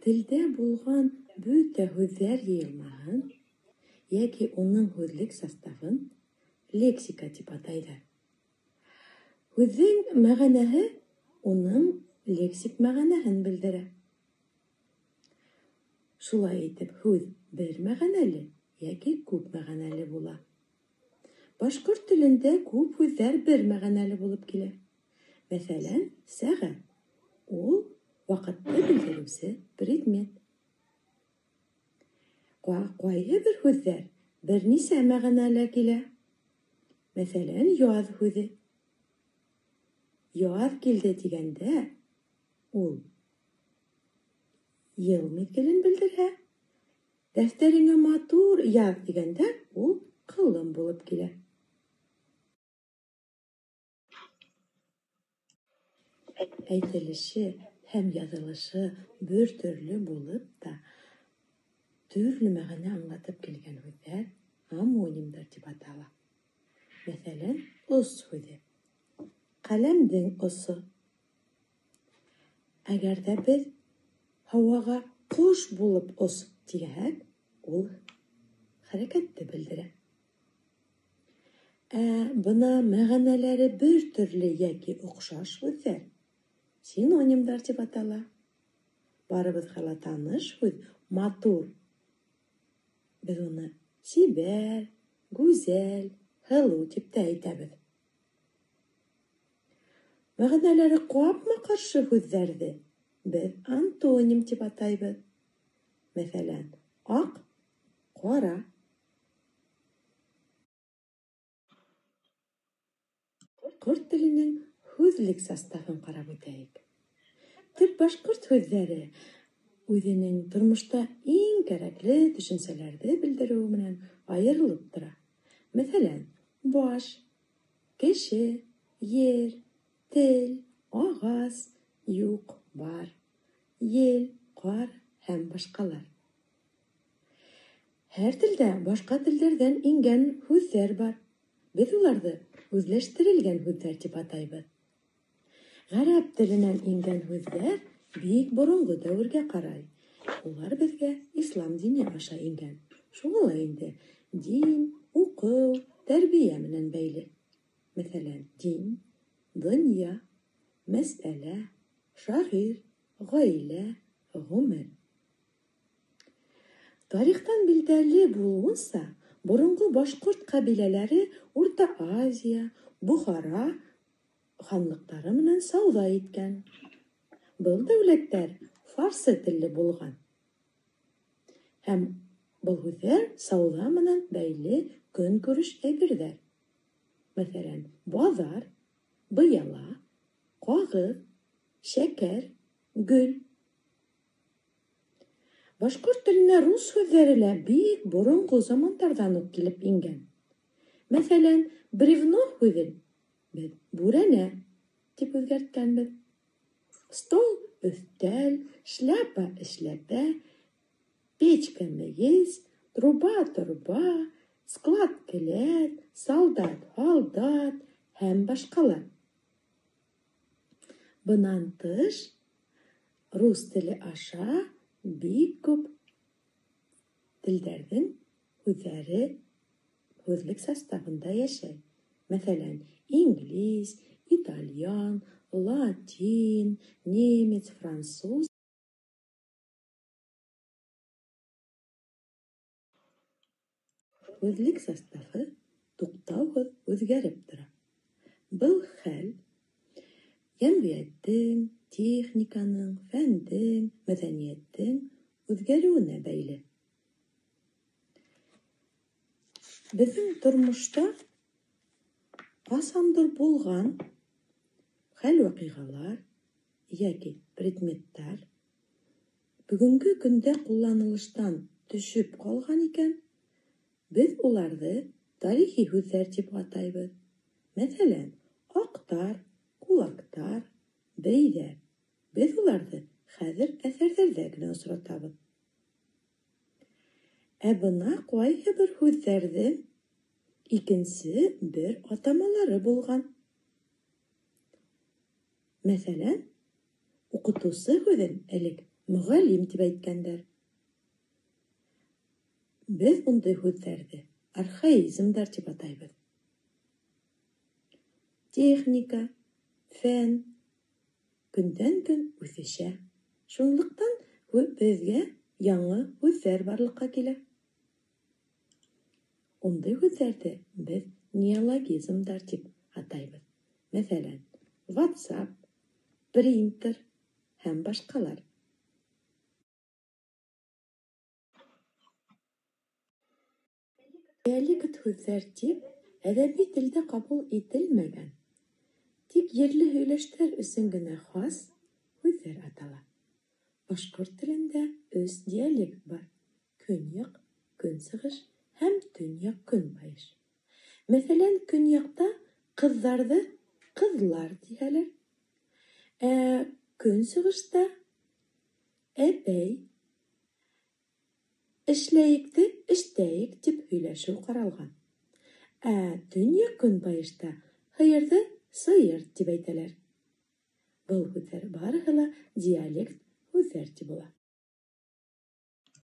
Телдә булған бөтә һүҙҙәр йыйылмаһын йәки уның һүҙлек составын лексика тип атайҙар. Һүҙҙең мәғәнәһе уның лексик мәғәнәһен белдерә. Шулай итеп, һүҙ бер мәғәнәле йәки күп мәғәнәле була. Башҡорт телендә күп һүҙҙәр бер мәғәнәле булып килә. Мәҫәлән, сәғәт ул ваҡытты белдереүсе предмет. Ҡайһы бер һүҙҙәр бер нисә мәғәнәлә килә. Мәҫәлән, яҙ һүҙе. Яҙ килде тигәндә ул йыл миҙгелен белдерһә, дәфтәреңә матур яҙ тигәндә ул ҡылым булып килә. Әйтелеше һәм яҙылышы бер төрлө булып та төрлө мәғәнә аңлатып килгән һүҙҙәр омонимдар тип атала. Мәҫәлән, ос һүҙе. Ҡәләмдең осо. Әгәр ҙә беҙ һауаға ҡош булып ос тиһәк, ул хәрәкәтте белдерә. Ә бына мәғәнәләре бер төрлө йәки оҡшаш һүҙҙәр синонимдар тип атала. Барыбыҙға ла таныш һүҙ матур. Беҙ уны сибәр, гүзәл, һылыу тип тә әйтәбеҙ. Мәғәнәләре ҡапма-ҡаршы һүҙҙәрҙе беҙ антоним тип атайбыҙ. Мәҫәлән, аҡ, ҡара. Башҡорт теленең һүҙлек составын ҡарап үтәйек. Төп башҡорт һүҙҙәре үҙенең тормошта иң кәрәкле төшөнсәләрҙе белдереүе менән айырылып тора. Мәҫәлән, баш, кеше, ер, тел, ағас, юҡ, бар, ел, ҡар һәм башҡалар. Һәр телдә башҡа телдәрҙән ингән һүҙҙәр бар. Беҙ уларҙы үҙләштерелгән һүҙҙәр тип атайбыҙ. Ғәрәп теленән ингән һүҙҙәр бик боронғо дәүергә ҡарай. Улар беҙгә ислам дине аша ингән. Шуға ла инде дин, уҡыу, тәрбиә менән бәйле. Мәҫәлән, дин, донъя, мәсьәлә, шағир, ғаилә, ғүмер. Тарихтан билдәле булыуынса, боронғо башҡорт ҡәбиләләре Урта Азия, Бохара ханлыҡтары менән сауҙа иткән. Был дәүләттәр фарсы телле булған. Һәм был һүҙҙәр сауҙа менән бәйле көнкүреш әйберҙәр. Мәҫәлән, баҙар, быяла, ҡағыҙ, шәкәр, гөл. Башҡорт теленә рус һүҙҙәре лә бик боронғо замандарҙан уҡ килеп ингән. Мәҫәлән, бревно һүҙен беҙ бүрәнә тип үҙгәрткәнбеҙ. Стол өҫтәл, шляпа эшләпә, печка мейес, труба торба, склад келәт, солдат һалдат һәм башҡалар. Бынан тыш, рус теле аша бик күп телдәрҙең һүҙҙәре һүҙлек составында йәшәй. Мәҫәлән, инглиз, итальян, латин, немец, француз. Һүҙлек составы туҡтауһыҙ үҙгәреп тора. Был хәл йәмғиәттең, техниканың, фәндең, мәҙәниәттең үҙгәреүенә бәйле. Беҙҙең тормошта ҡасандыр булған хәл-ваҡиғалар йәки предметтар бөгөнгө көндә ҡулланылыштан төшөп ҡалған икән, беҙ уларҙы тарихи һүҙҙәр тип атайбыҙ. Мәҫәлән, аҡтар, кулактар, бейҙәр. Беҙ уларҙы хәҙер әҫәрҙәрҙә генә осратабыҙ. Ә бына ҡайһы бер һүҙҙәрҙең икенсе бер атамалары булған. Мәҫәлән, уҡытыусы һүҙен элек мөғәллим тип әйткәндәр. Беҙ ундай һүҙҙәрҙе архаизмдар тип атайбыҙ. Техника, фән көндән-көн үҫешә. Шунлыҡтан беҙгә яңы һүҙҙәр барлыҡҡа килә. Ундай һүҙҙәрҙе беҙ неологизмдар тип атайбыҙ. Мәҫәлән, WhatsApp, принтер һәм башҡалар. Диалект һүҙҙәр тип әҙәби телдә ҡабул ителмәгән, тик ерле һөйләштәр өсөн генә хас һүҙҙәр атала. Башҡорт телендә өс диалект бар: көньяҡ, көнсығыш һәм төньяҡ-көнбайыш. Мәҫәлән, көньяҡта ҡыҙҙарҙы ҡыҙлар тиһәләр, ә көнсығышта әпәй, эшләйекте эштәйек тип һөйләшеү ҡаралған. Ә төньяҡ-көнбайышта һыйырҙы сыйыр тип әйтәләр. Был һүҙҙәр барыһы ла диалект һүҙҙәр тип була.